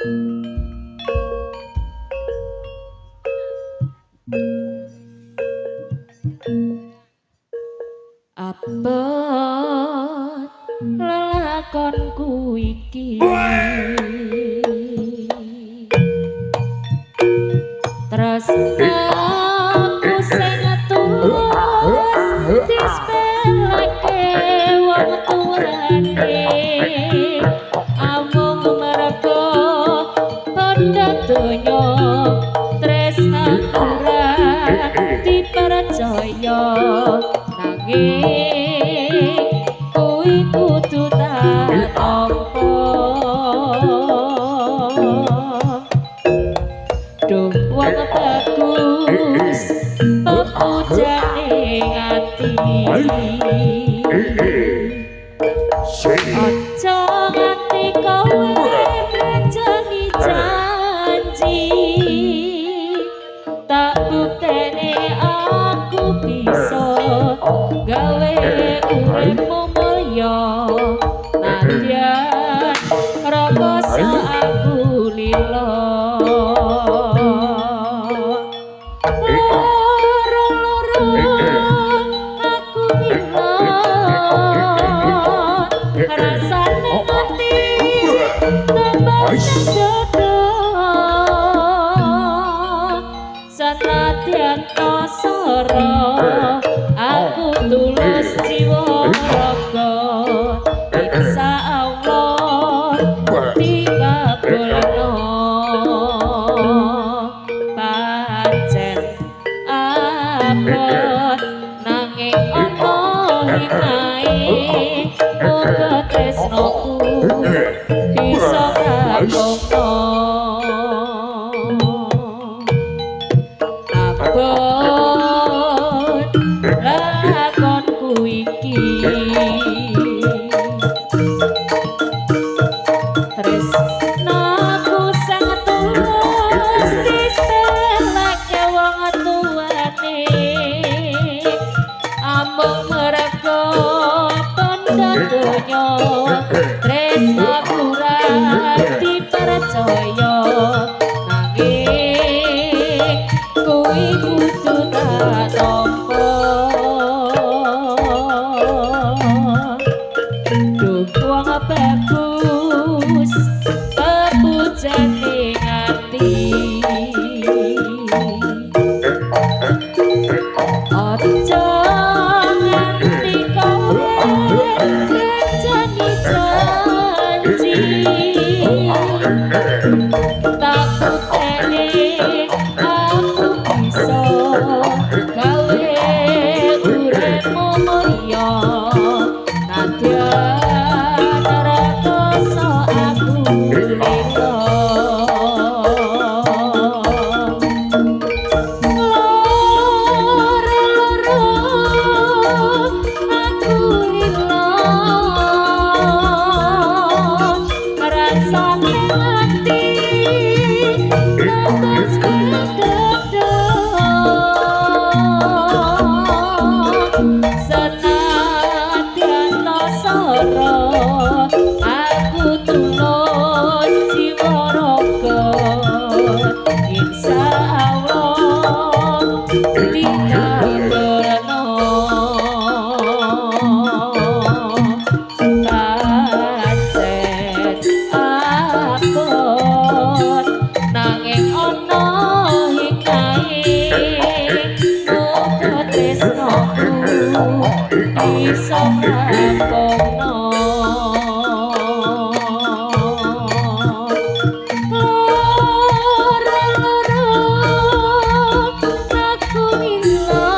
Abot lelakonku iki, tresnaku sing tulus dispeleke wong tuane, amung mergo bondo donya tresnaku ra dipercaya, nanging kuwi kudu tak tampa. Duh wong bagus pepujane ati, aja nganti kowe mlenjani janji, tak buktene aku bisa gawe uripmu mulya, nadyan rekoso aku lila. Loro-loro aku lila, rasane mati tambah dodo, senadyan to soro aku tulus jiwa raga, insyaallah dikabulno. Pancen abot nanging ana hikmahe, muga tresnoku bisa kakono. Abot lakonku iki, tresnaku sang tulus dispeleke wong tuane, amung mergo bondo donya tresnaku ra dipercaya, nanging kuwi kudu tak tampa. Duh wong bagus pepujane ati, aja nganti kowe mlenjani janji, tak buktene aku bisa gawe uripmu mulya, nadyan rekoso aku lila. Loro-loro aku lila, rasane ati tembus dodo, senadyan to soro aku tulus jiwa raga, insyaallah dikabulno. Pancen abot nanging ana hikmahe, muga tresnoku bisa nglakono. Loro-loro aku lila,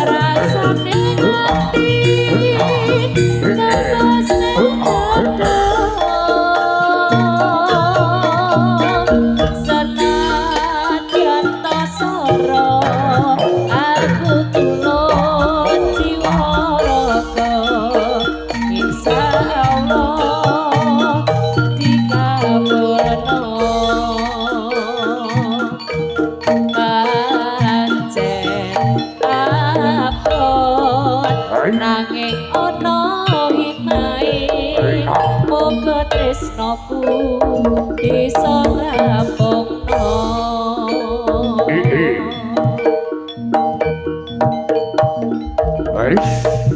rasane ati tembus dodo, senadyan to soro aku tulus jiwa raga, insyaallah dikabulno. Pancen abot nanging ana hikmahe, Muga tresnoku bisa rampungno. Baris.